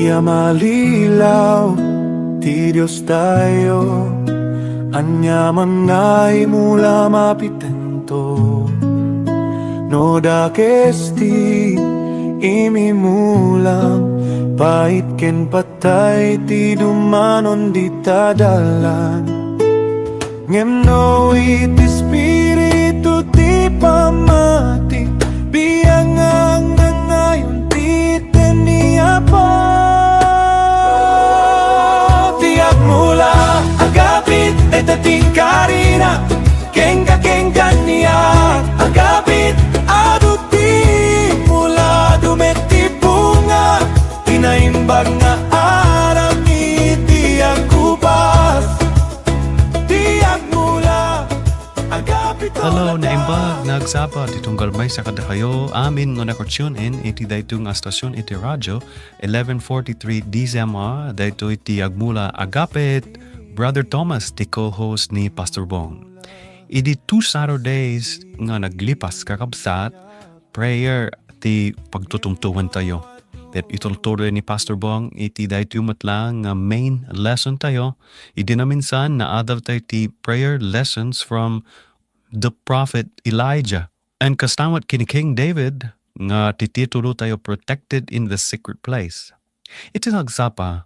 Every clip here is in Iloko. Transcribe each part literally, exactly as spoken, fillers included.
A malilaw ti Diostayo, aniaman nga immula mapitento. No dakes ti imimmulam, pait ken patay ti dumanon dita dalan. Ngem no iti Espiritu ti pammati, biangan nga ngayon ti ten ni Apo. Ti agmula, agapit, dayta ti inkarina, kenka, kenka ni agapit, adu ti mula, dumet ti bunga, ti naimbag nga aram iti agkupas. Ti agmula, agapit. Hello, naimbag, nagsapa ti tunggal maysa kadakayo amin nga naka-tune in iti daytoy nga stasyon iti radio, eleven forty-three D Z M R, daytoy ti agmula, agapit, Brother Thomas, ti co-host ni Pastor Bong. Idi two Saturdays nga naglipas, kakabsat, prayer ti pagtutumtuentayo. Ket itultuloy ni Pastor Bong iti daytoy met laeng nga main lesson tayo. Idi naminsan, naadal tayo ti prayer lessons from the prophet Elijah. And kasta met ken ni King David, nga ti titulo tayo, Protected in the Secret Place. Iti nagsapa,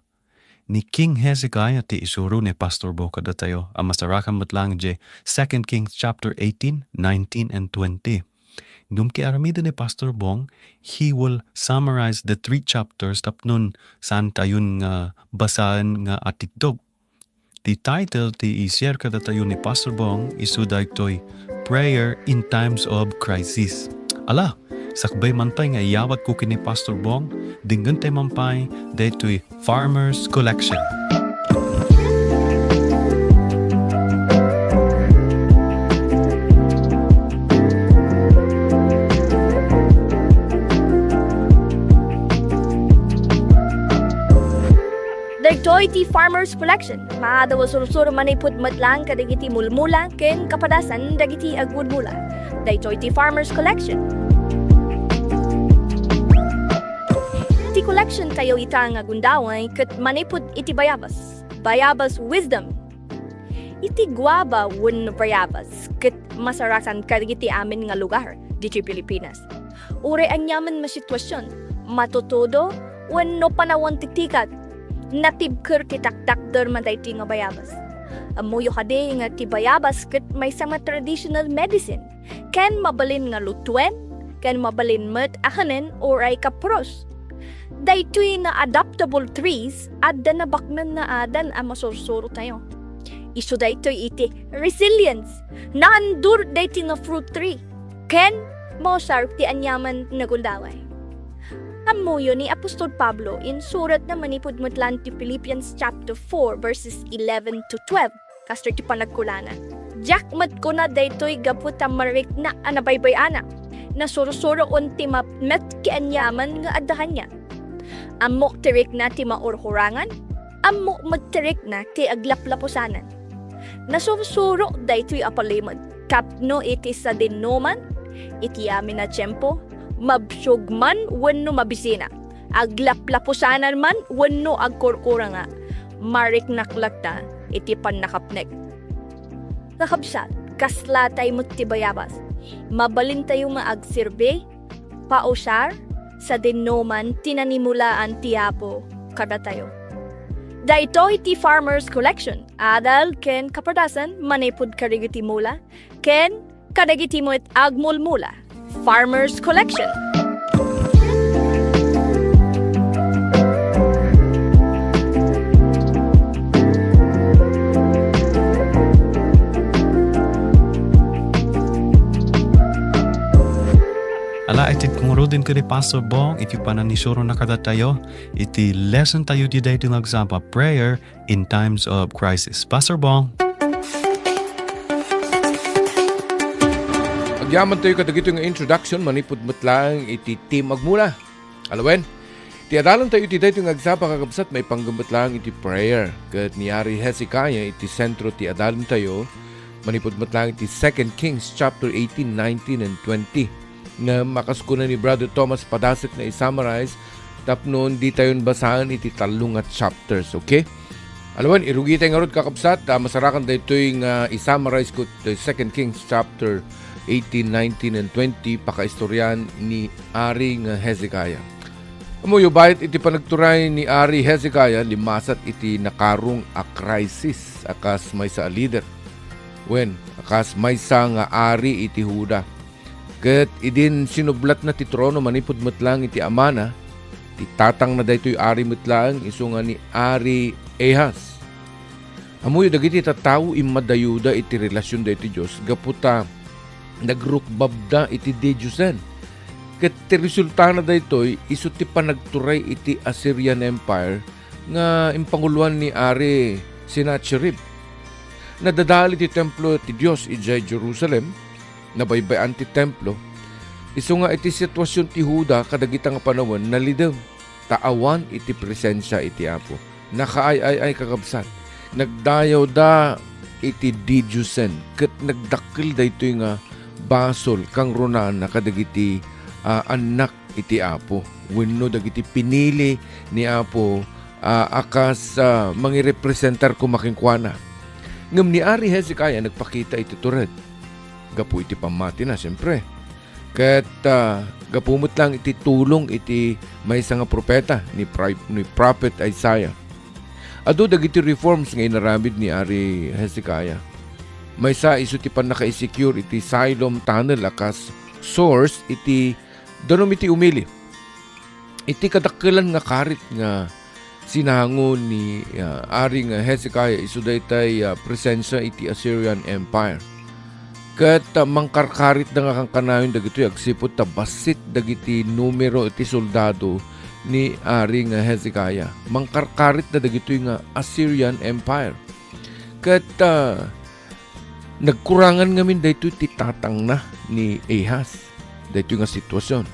ni King Hezekiah ti isuro ni Pastor Bo kadatayo a masarakan met laeng idiay Second Kings chapter eighteen, nineteen, and twenty. Ngem ket aramiden ni Pastor Bong, he will summarize the three chapters tapno saan tayon nga basaen nga atikdog. Ti title ti i-share kadatayo ni Pastor Bong isu daytoy, Prayer in Times of Crisis. Ala, sakbay man pay nga iyawatko ken ni Pastor Bong, denggen tay man pay daytoy Farmer's Collection. Daytoy ti Farmer's Collection. Maadal a sursuro manipud met laeng kadagiti mulmula ken kapadasan dagiti agmulmula. Daytoy ti Farmer's Collection. Ti collection tayo ita nga gundaway ket manipud iti bayabas. Bayabas wisdom. Iti guava wenno bayabas ket masarakan kadagiti amin nga lugar ditoy Pilipinas. Uray aniaman nga sitwasion, matutudo wenno panawen ti tikat, natibker ti taktakder man daytoy nga bayabas. Ammoyo kadi nga ti bayabas ket maysa nga traditional medicine, ken mabalin nga lutuen, ken mabalin met a kanen uray kapuros. Daytoy nga adaptable trees, adda nabaknang nga adan a masursurotayo. Isu daytoy iti resilience, naandur daytoy nga fruit tree, ken mausar ti aniaman nga gundaway. Ammoyo ni Apostol Pablo, insuratna manipud met laeng ti Philippians chapter four, verses eleven to twelve. Kastoy ti panagkunana, "Diak met kuna daytoy gapu ta mariknak a nabaybay-anak. Nasursuroon ti mapmet ken aniaman nga adda kaniak. Ammok ti rikna ti maurhurangan, ammok met ti rikna ti aglaplapusanan. Nasursurok daytoy a palimed tapno iti sadinoman, iti amin a tiempo, mabsiog man wenno mabisina, aglaplapusanan man wenno agkurkurangak, mariknak latta iti pannakapnek." Kakabsat, kasla tay met ti bayabas. Mabalintayo nga agserbi, pausar, sadinoman ti nanimulaan ti Apo kadatayo. Daytoy ti Farmer's Collection, adal ken kapadasan manipud kadagiti mula, ken kadagiti met agmulmula. Farmer's Collection. Ala, iti ngaruden ken ni Pastor Bong, iti panangisurona kadatayo, iti lesson tayo ti daytoy nga agsapa, prayer in times of crisis. Pastor Bong. Agyamantayo kadagitoy nga introduction manipud met laeng iti theme agmula. Alawen, ti adalentayo iti daytoy nga agsapa, kakabsat, maipanggep met laeng iti prayer. Ket ni Ari Hezekiah iti sentro ti adalentayo manipud met laeng iti Second Kings chapter eighteen, nineteen, and twenty. Ngem a kas kuna ni Brother Thomas Padasek nga i-summarize, tapno ditayon basaen iti tallo nga chapters, okay? Alawen, irugitay ngarud, kakabsat, a masarakan daytoy nga i-summarize ko ti Second Kings chapter eighteen, nineteen, and twenty, pakaistorian ni Ari nga Hezekiah. Ammoyo, bayat iti panagturay ni Ari Hezekiah, limmasat iti nakarong a crisis a kas maysa a leader. Wen, a kas maysa nga ari iti Juda. Ket idin sinublatna ti trono manipud met laeng iti amana, ti tatangna daytoy ari met laeng, isu nga ni Ari Ahaz. Ammoyo, dagiti tattao immadayuda iti relasionda iti Dios gapu ta nagrukbabda iti didiosen. Ket ti resultana daytoy isu ti panagturay iti Assyrian Empire nga impanguloan ni Ari Sennacherib. Nadadael iti templo ti Dios idiay Jerusalem, nabaybay-an ti templo, isu nga iti situasion ti Juda kadagita nga panawen nalidem, ta awan iti presensia iti Apo. Nakaay-ay-ay, kakabsat. Nagdayawda iti didiosen, ket nagdakkel daytoy nga basol kangrunana kadagiti, ah, annak iti Apo wenno dagiti pinili ni Apo, ah, a kas, ah, mangirepresentar koma kenkuana. Ngem ni Ari Hezekiah nagpakita iti tured gapu iti pammatina, siempre. Ket, ah, gapu met laeng iti tulong iti maysa nga propeta ni Pri-, ni Prophet Isaiah. Adu dagiti reforms nga inaramid ni Ari Hezekiah. Maysa isu ti pannaka-secure iti Siloam Tunnel a kas source iti danum iti umili. Iti kadakkelan nga karit nga sinango ni, ah, Ari nga Hezekiah isu daytay, ah, presensia iti Assyrian Empire. Ket, ah, mangkarkaritda nga kankanayon dagitoy agsipud ta bassit dagiti numero iti soldado ni Ari nga Hezekiah. Mangkarkaritda dagitoy nga Assyrian Empire. Ket, ah, nagkurangan ngamin daytoy ti tatangna ni Ahaz. Daytoy nga situasion.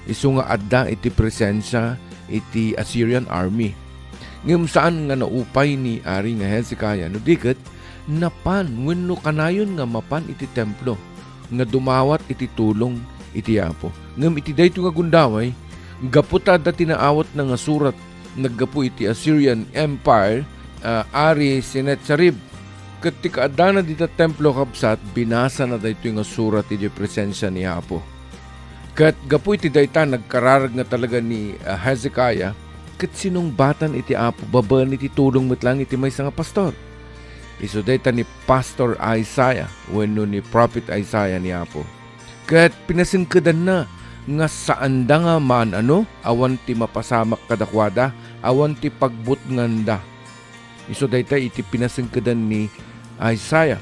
Isu nga adda iti presensia iti Assyrian army. Ngem saan nga naupay ni Ari nga Hezekiah no di ket napan wenno kanayon nga mapan iti templo nga dumawat iti tulong iti Apo. Ngem iti daytoy nga gundaway, gapu ta adda ti naawatna nga surat naggapu iti Assyrian Empire, ah, Ari Sennacherib, ket ti kaaddana dita templo, kabsat, binasana daytoy nga surat iti presensia ni Apo. Ket gapu iti dayta, nagkararag nga talaga ni, ah, Hezekiah ket sinungbatan iti Apo babaen iti tulong met laeng iti maysa nga pastor. Isu dayta ni Pastor Isaiah wenno ni Prophet Isaiah ni Apo. Ket pinasengkedanna nga saanda nga maan-ano, awan ti mapasamak kadakuada, awan ti pagbutnganda. Isu dayta iti pinasengkedan ni Isaiah.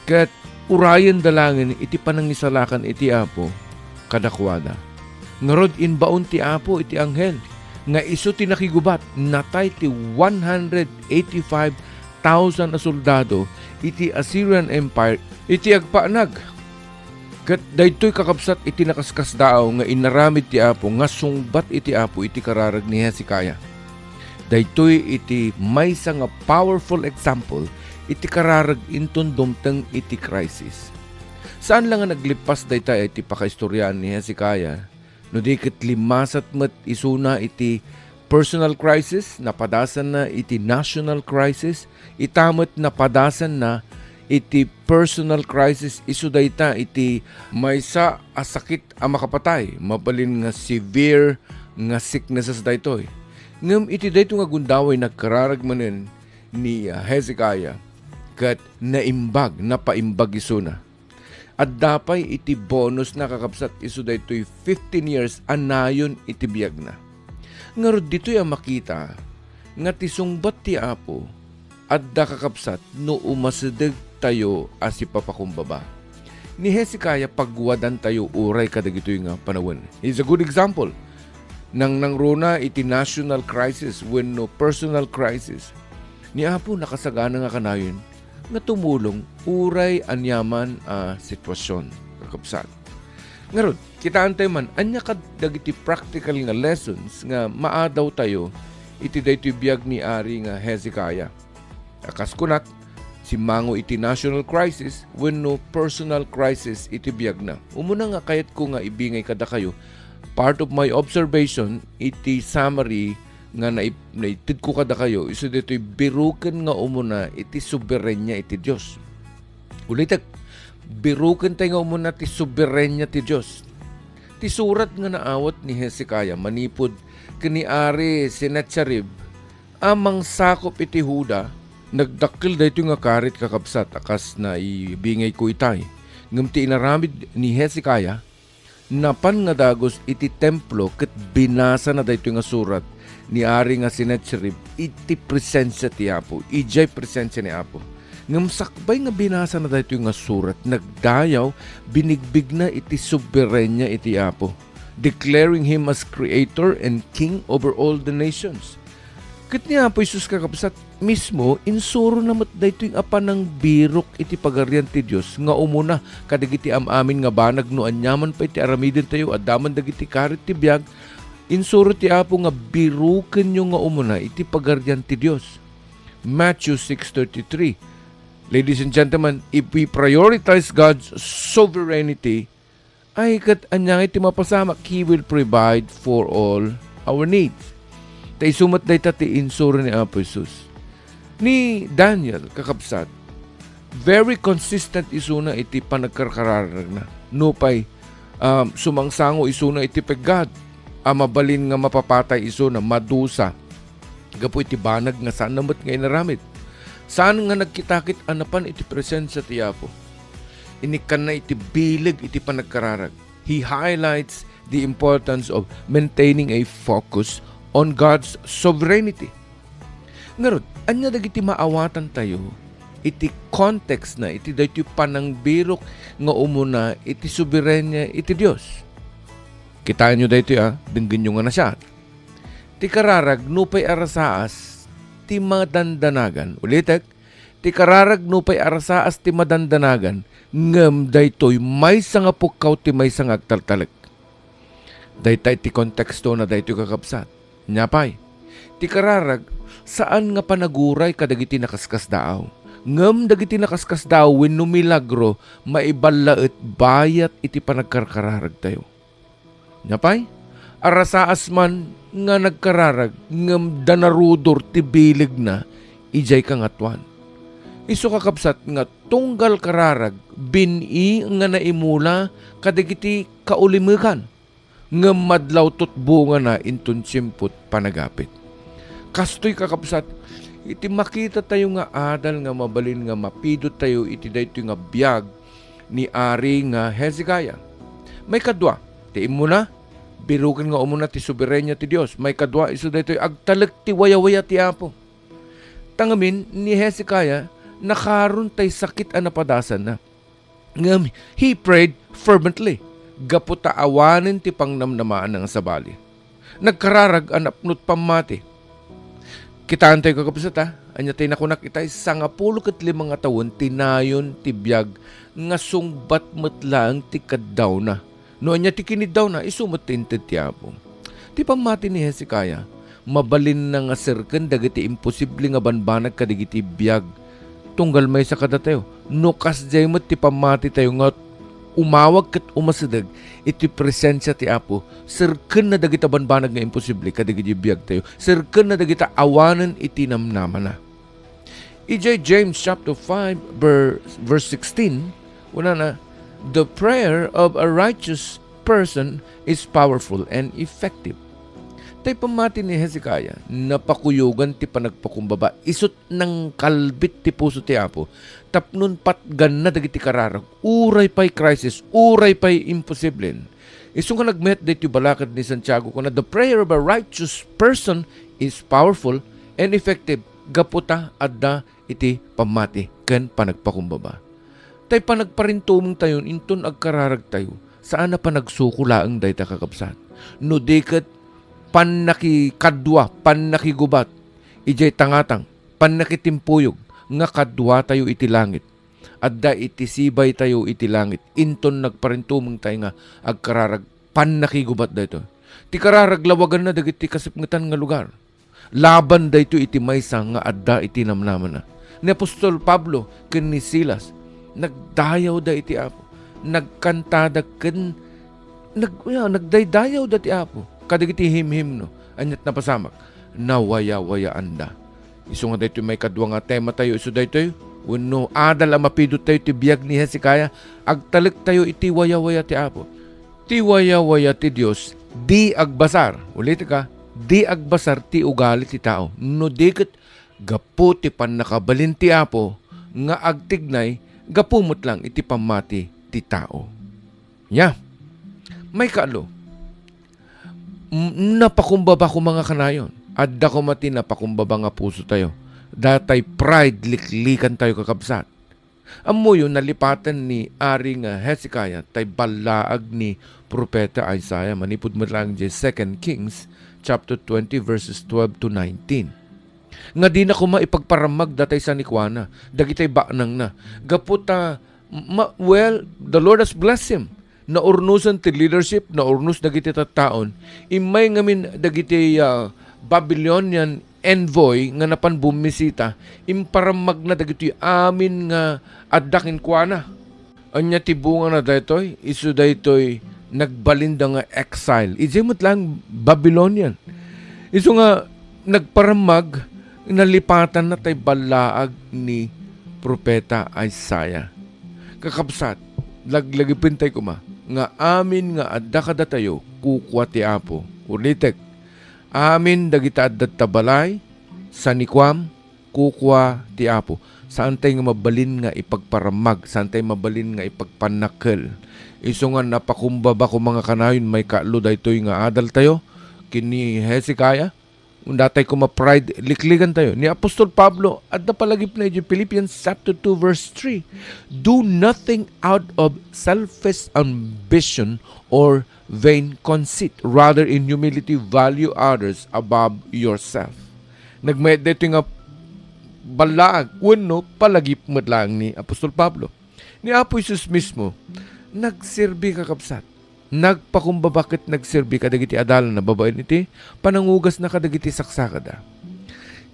Ket urayenda laengen iti panangisalakan iti Apo kadakuada. Ngarud, imbaon ti Apo iti anghel nga isu ti nakigubat, natay ti one hundred eighty-five thousand a soldado iti Assyrian Empire iti agpaanag. Ket daytoy, kakabsat, iti nakaskasdaaw nga inaramid ti Apo nga sungbat iti Apo iti kararag ni Hezekiah. Daytoy iti maysa nga powerful example iti kararag inton dumteng iti crisis. Saan la nga naglippas dayta iti pakaistoriaan ni Hezekiah, no di ket limmasat met isuna iti personal crisis, napadasanna iti national crisis, ita met napadasanna iti personal crisis, isu dayta iti maysa a sakit a makapatay, mabalin nga severe nga sicknesses daytoy. Ngem iti daytoy nga gundaway, nagkararag manen ni, ah, Hezekiah, ket naimbag, napaimbag isuna. Adda pay iti bonusna, kakabsat, isu daytoy fifteen years a nayon iti biagna. Ngarud, ditoy a makita nga ti sungbat ti Apo adda, kakabsat, no umasidegtayo a sipapakumbaba. Ni Hezekiah, pagwadantayo uray kadagitoy nga panawen. He's a good example. Nangnangruna iti national crisis wenno personal crisis. Ni Apo nakasagana nga kanayon nga tumulong uray aniaman a sitwasion, kakabsat. Ngarud, kitaentayo man, ania kad dagiti practical nga lessons nga maadawtayo iti daytoy biag ni Ari nga Hezekiah? A kas kunak, simmango iti national crisis wenno personal crisis iti biagna. Umuna nga kayatko nga ibingay kadakayo Part of my observation iti summary nga naip-, naitedko kadakayo, isu ditoy biruken nga umuna iti soberania iti Dios. Ulitek, birukentayo nga umuna ti soberania ti Dios. Ti surat nga naawat ni Hezekiah manipud ken ni Ari Sennacherib a mangsakop iti Juda, nagdakkel daytoy nga karit, kakabsat, a kas naibingayko itay. Ngem ti inaramid ni Hezekiah, napan nga dagus iti templo ket binasana daytoy nga surat ni Ari nga Sennacherib iti presensia ti Apo, idiay presensia ni Apo. Ngem sakbay nga binasana daytoy nga surat, nagdayaw, binigbigna iti soberania iti Apo, declaring him as creator and king over all the nations. Ket ni Apo Jesus, kakabsat, mismo, insurona met daytoy a panangbirok iti Pagarian ti Dios nga umuna kadagiti am-amin nga banag no aniaman pay ti aramidentayo. Adda man dagiti karit ti biag, insuro ti Apo nga birukenyo nga umuna iti Pagarian ti Dios. Matthew six thirty-three. Ladies and gentlemen, if we prioritize God's sovereignty, ay, ket ania ngay ti mapasamak? He will provide for all our needs. Ta isu met dayta ti insuro ni Apo Jesus. Ni Daniel, kakabsat, very consistent isuna iti panagkarkararagna. Nupay, um, sumangsango isuna iti peggad a mabalin nga mapapatay isuna, madusa, gapu iti banag nga saanna met nga inaramid. Saan nga nagkitakit a napan iti presensia ti Apo. Inikkanna iti bileg iti panagkararag. He highlights the importance of maintaining a focus on God's sovereignty. Ngarud, ania dagiti maawatantayo iti context na iti daytoy panangbirok nga umuna iti soberania iti Dios? Kitaenyo daytoy, a, denggenyo nga nasiak. Ti kararag nupay arasaas ti madandanagan. Ulitek, ti kararag nupay arasaas ti madandanagan, ngem daytoy maysa nga pukkaw ti maysa nga agtaltalek. Dayta iti konteksto na daytoy, kakabsat. Nia pay, ti kararag, saan nga panaguray kadagiti nakaskasdaaw. Ngem dagiti nakaskasdaaw wenno milagro, maiballaet bayat iti panagkarkararagtayo. Nia pay, arasaas man nga nagkararag, ngem danarudor ti bilegna idiay kangatoan. Isu, kakabsat, nga tunggal kararag, bin-i nga naimula kadagiti kaulimekan, ngem madlawto ti bungana inton tiempot panagapit. Kastoy, kakabsat, iti makitatayo nga adal nga mabalin nga mapidottayo iti daytoy nga biag ni Ari nga Hezekiah. Maikadua, ti immuna, biruken nga umuna ti soberania ti Dios. Maikadua, isu daytoy, agtalek ti wayawaya ti Apo. Ta ngamin, ni Hezekiah, nakaron tay sakit a napadasanna. Ngem he prayed fervently gapu ta awanen ti pangnamnamaanna nga sabali. Nagkararag a napno ti pammati. Kitaentayo, kakabsat, a, ania ti nakunak itay, sangapulo ket lima nga tawen ti nayon ti biag nga sungbat met laeng ti kaddawna. No ania ti kiniddawna, isu met ti inted ti Apo. Ti pammati ni Hezekiah, mabalinna nga serken dagiti imposible nga banbanag kadagiti biag tunggal maysa kadatayo. No kasdiay met ti pammatitayo nga umawag ket umasideg iti presensia ti Apo, serkenna dagita banbanag nga imposible kadagiti biagtayo. Serkenna dagita awanen iti namnamana. Idiay James chapter five, ver-, verse sixteen, kunana, "The prayer of a righteous person is powerful and effective." Tay pammati ni Hezekiah, napakuyogan ti panagpakumbaba, isut' nangkalbit ti puso ti Apo, tapno patganna dagiti kararag, uray pay crisis, uray pay imposible. Isu nga nagmayat daytoy balakid ni Santiago, kuna, "The prayer of a righteous person is powerful and effective," gapu ta adda iti pammati ken panagpakumbaba. Tay panagparintumengtayon inton agkararagtayo, saan a panagsuko laeng dayta, kakabsat. No di ket pannakikadua, pannakigubat idiay tangatang, pannakitimpuyog nga kaduatayo iti langit. Adda iti sibaytayo iti langit, inton nagparintumengtayo nga agkararag, pannakigubat daytoy. Ti kararag, lawaganna dagiti kasipngetan nga lugar. Laban daytoy iti maysa nga adda iti namnamana. Ni apostol Pablo ken ni Silas, nagdayawda iti Apo. Nagkantada ken Nag-, ya, nagdaydayaw da ti Apo kadagiti himhimno. Aniat napasamak? Nawayawayaanda. Isu nga daytoy maikadua nga tema tayo, isu daytoy, wenno adal a mapidot tayo ti biag ni Hezekiah, agtalek tayo iti wayawaya ti Apo. Ti wayawaya ti Dios, di agbasar. Ulitek, di agbasar ti ugali ti tao. No di ket gapu ti pannakabalin ti Apo nga agtignay gapu met lang iti pammati ti tao. Nya, maikalo, m-, napakumbaba koma nga kanayon. Adda koma ti napakumbaba nga puso tayo. Datay pride, liklikan tayo, kakabsat. Ammoyo, nalipatan ni Ari nga Hezekiah tay ballaag ni Propeta Isaiah manipud met lang di Second Kings chapter twenty, verses twelve to nineteen. Nga dina koma ipagparammag datay sanikuana, dagitay baknangna. Gapu ta, ma-, well, the Lord has blessed him. Naurnosan ti leadership, naurnos dagiti tattaon. Immay ngamin dagiti, ah, Babylonian envoy nga napan bummisita, imparammagna dagitoy amin nga adda kenkuana. Ania ti bungana daytoy? Isu daytoy nagbalinda nga exile. Idiay met lang Babylonian. Isu nga nagparammag, nalipatanna tay ballaag ni Propeta Isaiah. Kakabsat, laglagipentay koma nga amin nga adda kadatayo, kukua ti Apo. Ulitek, amin dagita adda ta balay, sanikuam, kukua ti Apo. Saantay nga mabalin nga ipagparammag, saantay mabalin nga ipagpannakkel. Isu nga napakumbaba koma nga kanayon, maikalo daytoy nga adaltayo ken ni Hezekiah. Datay koma pride, liklikan tayo. Ni Apostol Pablo, adda palagipna iti Philippians chapter two, verse three, "Do nothing out of selfish ambition or vain conceit. Rather, in humility, value others above yourself." Nagmayat daytoy nga ballaag wenno palagip met laeng ni Apostol Pablo. Ni Apo Jesus mismo, nagserbi, kakabsat. Nagpakumbaba ket nagserbi kadagiti adalanna babaen iti panangugasna kadagiti saksakada.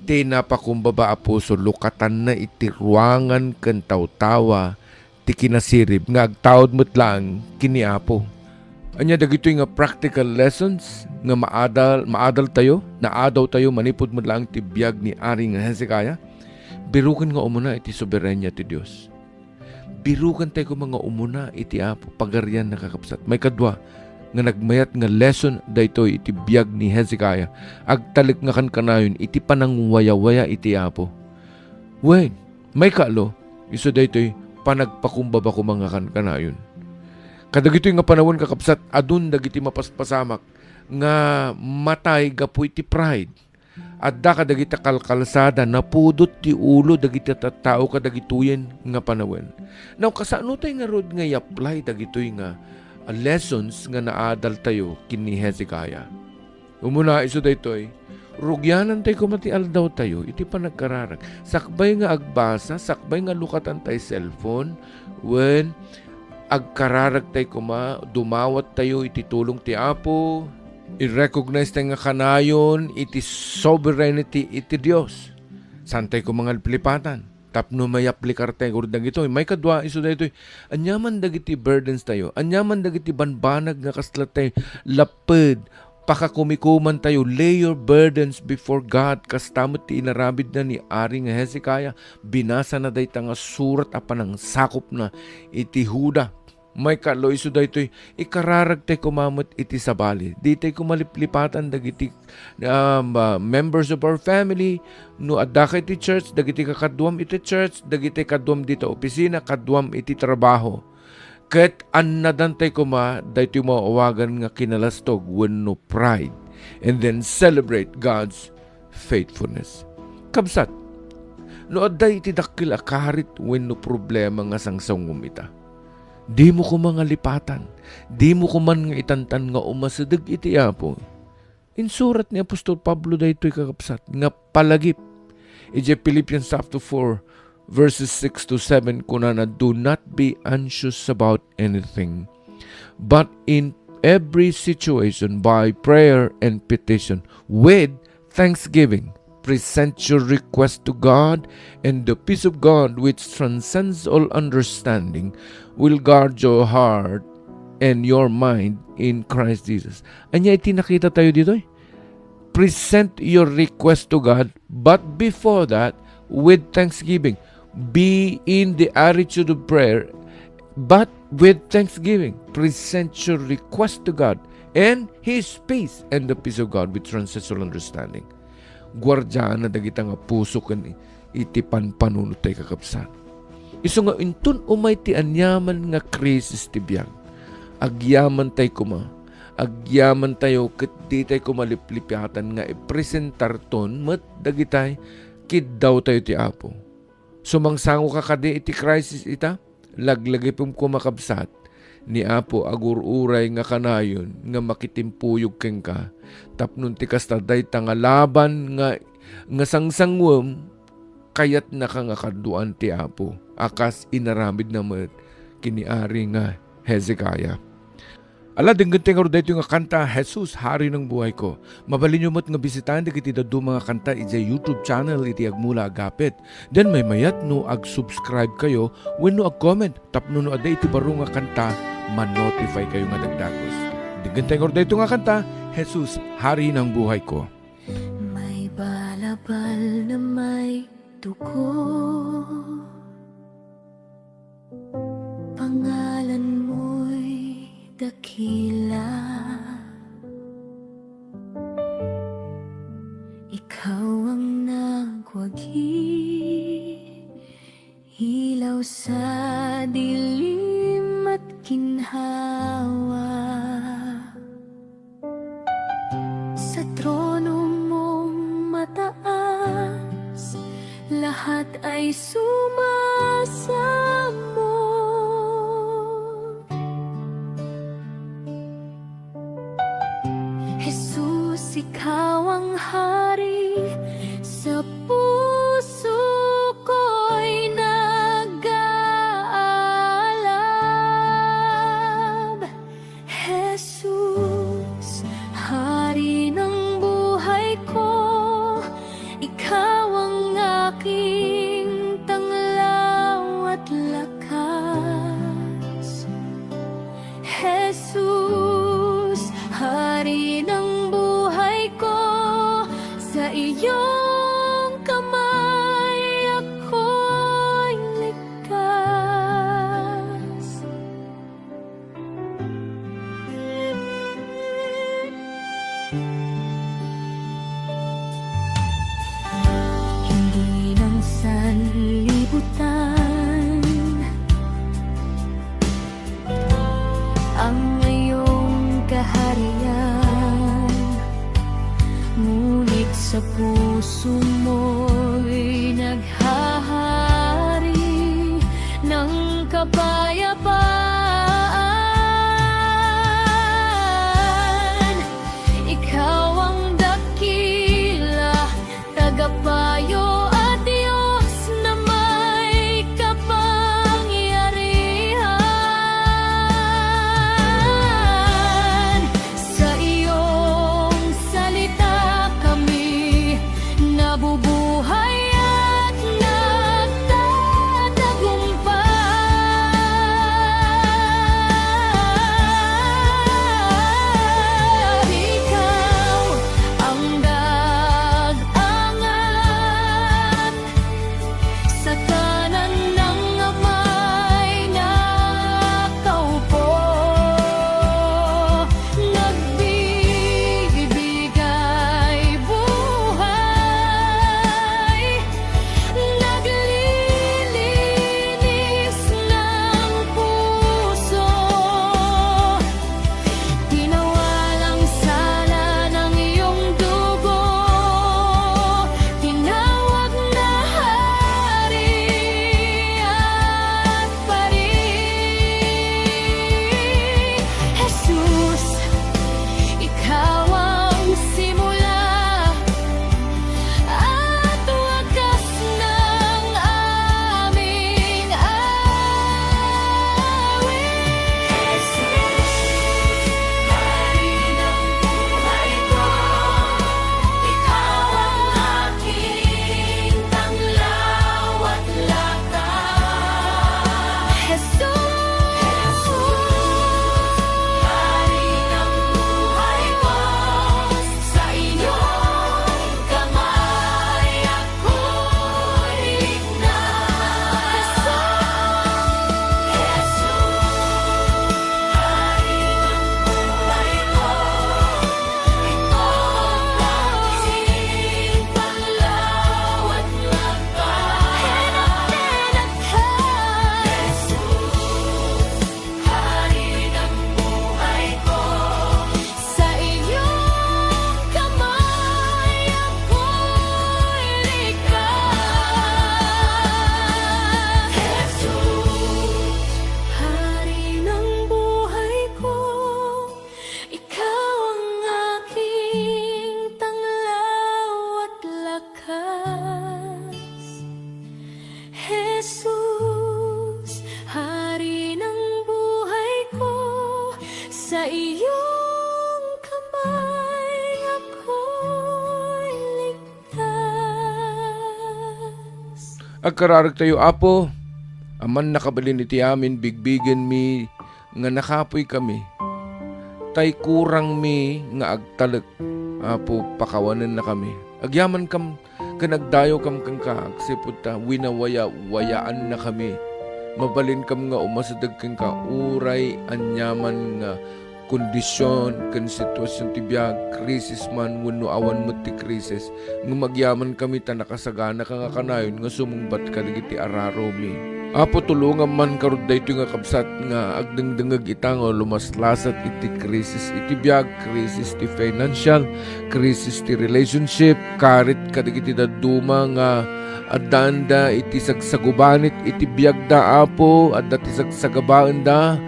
Ti napakumbaba a puso, lukatanna iti ruangan ken tawtawa ti kinasirib nga agtaud met laeng ken ni Apo. Ania dagitoy nga practical lessons nga maadal, maadal tayo, naadaw tayo manipud met laeng ti biag ni Ari nga Hezekiah? Biruken nga umuna iti soberania ti Dios. Biruken tayo koma nga umuna iti Apo, pagarian, kakabsat. Maikadua nga nagmayat nga lesson daytoy iti biag ni Hezekiah. Agtalek nga kankanayon iti panangwayawaya iti Apo. Wen, maikalo, isu daytoy panagpakumbaba koma nga kankanayon. Kadagitoy nga panawen, kakabsat, adun dagiti mapaspasamak nga matay gapu iti pride. Adda kadagiti kalkalsada, napudot ti ulo dagiti tattao kadagitoyen nga panawen. Now, kasano tay ngarud nga i-apply dagitoy nga, ah, lessons nga naadal tayo ken ni Hezekiah? Umuna, isu daytoy, rugianan tay koma ti aldaw tayo iti panagkararag. Sakbay nga agbasa, sakbay nga lukatan tay cellphone, wen agkararag tay koma, dumawat tayo iti tulong ti Apo, i-recognize tay nga kanayon iti sovereignty iti Dios. Saan tay koma nga liplipatan tapno mayaplikar tay ngarud dagitoy. Maikadua, isu daytoy, aniaman dagiti burdens tayo, aniaman dagiti banbanag nga kasla tay lapped, pakakumikuman tayo, lay your burdens before God, kasta met ti inaramidna ni Ari nga Hezekiah. Binasana dayta nga surat a panangsakopna iti Juda. Maikalo, isu daytoy, ikararag tay koma met iti sabali. Di tay koma liplipatan dagiti, um, uh, members of our family. No adda kay iti church, dagiti kakaduam iti church, dagiti kaduam dita opisina, kaduam iti trabaho. Ket annadan tay koma daytoy maawagan nga kinalastog wenno pride. And then celebrate God's faithfulness. Kabsat, no adda iti dakkel a karit wenno problema nga sangsangom ita, dimo koma nga lipatan, dimo koma nga itantan nga umasideg iti Apo. Insurat ni Apostol Pablo daytoy, kakabsat, nga palagip. Idiay Philippians chapter four, verses six to seven, kunana, "Do not be anxious about anything, but in every situation, by prayer and petition, with thanksgiving, present your request to God, and the peace of God, which transcends all understanding, will guard your heart and your mind in Christ Jesus. Ania iti nakita tayo ditoy? Present your request to God, but before that, with thanksgiving. Be in the attitude of prayer, but with thanksgiving. Present your request to God, and His peace and the peace of God, which transcends all understanding. Guardiana dagita nga puso ken iti panpanunot tayo, kakabsat. Isu nga inton umay ti aniaman nga krisis ti biag, agyaman tayo koma, agyaman tayo ket di tayo koma liplipiatan nga ipresentarton met dagitay kiddaw tayo ti Apo. Sumangsango ka kadi iti krisis ita? Laglagipem koma, kabsat, ni Apo agur-uray nga kanayon nga makitimpuyog kenka, tapno ti kasta dayta nga laban nga, nga sangsanguem, kayatnaka nga kaduan ti Apo, a kas inaramidna met ken ni Ari nga Hezekiah. Ala, denggen tayo ngarud daytoy nga kanta, Jesus, Hari ng Buhay Ko. Mabalinyo met nga bisitaen dagiti dadduma nga kanta idiay YouTube channel iti Agmula a Gapit. Then maymayat no ag-subscribe kayo wenno ag-comment tapno no adda iti baro nga kanta, ma-notify kayo nga dagdagus. Denggen tayo ngarud daytoy nga kanta, Jesus, Hari ng Buhay Ko. May balabal na may dugo, pangalan mo'y dakila. Ikaw ang nagwagi, ilaw sa dilim at ginhawa. Sa trono mong mataas, lahat ay sumasamot. Jesus, ikaw ang hari, sa puso ko'y nag-aalab. Jesus, Hari ng buhay ko, ikaw ang aking tanglaw at lakas. Jesus, Hari ng buhay ko, sa iyong kamay ako'y ligtas. Hindi ng sanlibutan ang iyong kaharian, ngunit sa puso mo'y naghahari ng kapayapaan. Ikaw ang dakila, tagapayo at Diyos na may kapangyarihan. Sa iyong salita kami nabu- Agkararagtayo, Apo, aman nakabalin iti amin bigbigenmi nga nakapuykami, tay kurangmi nga agtalek. Apo, pakawanennakami. Agyamankam ken agdayawkam kenka, agsipud ta winawaya-wayaannakami. Mabalinkam nga umasideg kenka uray aniaman nga kondision ken situasion ti biag, krisis man wenno awan met ti krisis, ngem agyamankami ta nakasaganaka nga kanayon nga sumungbat kadagiti araromi. Apo, tulongam man ngarud daytoy nga kabsat nga agdengdengngeg ita nga lumaslasat iti krisis iti biag, krisis ti financial, krisis ti relationship, karit kadagiti dadduma nga addaanda iti sagsagubanit iti biagda, Apo, adda ti sagsagabaenda.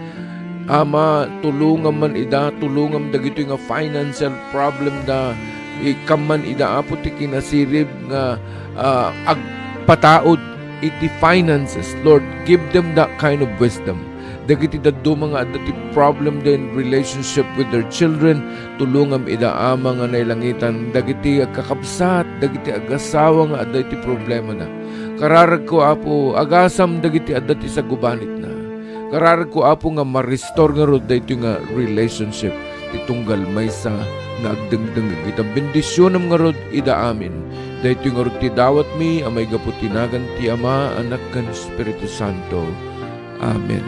Ama, tulongam man ida, tulongam dagitoy nga financial problem da. Ikkam man ida, Apo, ti kinasirib nga, ah, agpataud iti finances. Lord, give them that kind of wisdom. Dagiti dadduma nga adda ti problem da in relationship with their children, tulongam ida, Ama nga nailangitan. Dagiti agkakabsat, dagiti agasawa nga adda iti problemana. Kararagko, Apo, agasam dagiti adda ti sagubanitna. Kararagko, Apo, nga ma-restore ngarud daytoy nga relationship ti tunggal maysa nga agdengdengngeg ita. Bendisionam ngarud ida amin. Daytoy ngarud ti dawatmi a maigapu ti nagan ti Ama, Anak, ken Espiritu Santo. Amen.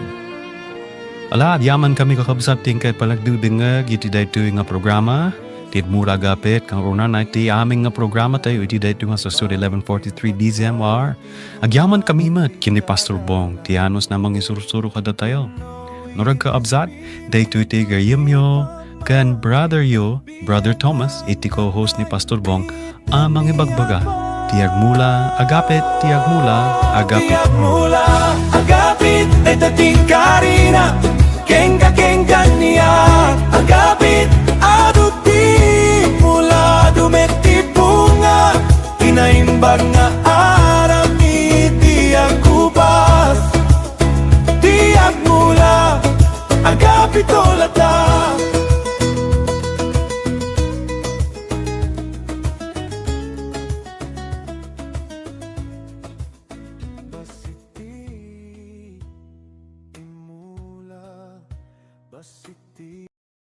Ala, agyamankami, kakabsat, ti inkay panagdengdengngeg iti daytoy nga programa, ti Agmula Agapit, kangrunana iti amin nga programatayo iti daytoy nga session eleven forty-three D Z M R. Agyamankami met ken ni Pastor Bong, ti anus na mangisursuro kadatayo. No, kakabsat, daytoy ti gayyemyo ken brother yo, Brother Thomas, iti co-host ni Pastor Bong, a mangibagbaga ti Agmula Agapit, ti Agmula Agapit. Agmula Agapit, dayta ti inkarina, kenka, kenka ni Agapit, adu ti mula, adu met ti bunga, ti naimbag nga aramid ti agubas, ti Agmula Agapit, adu latta. Bassit ti immula, bassit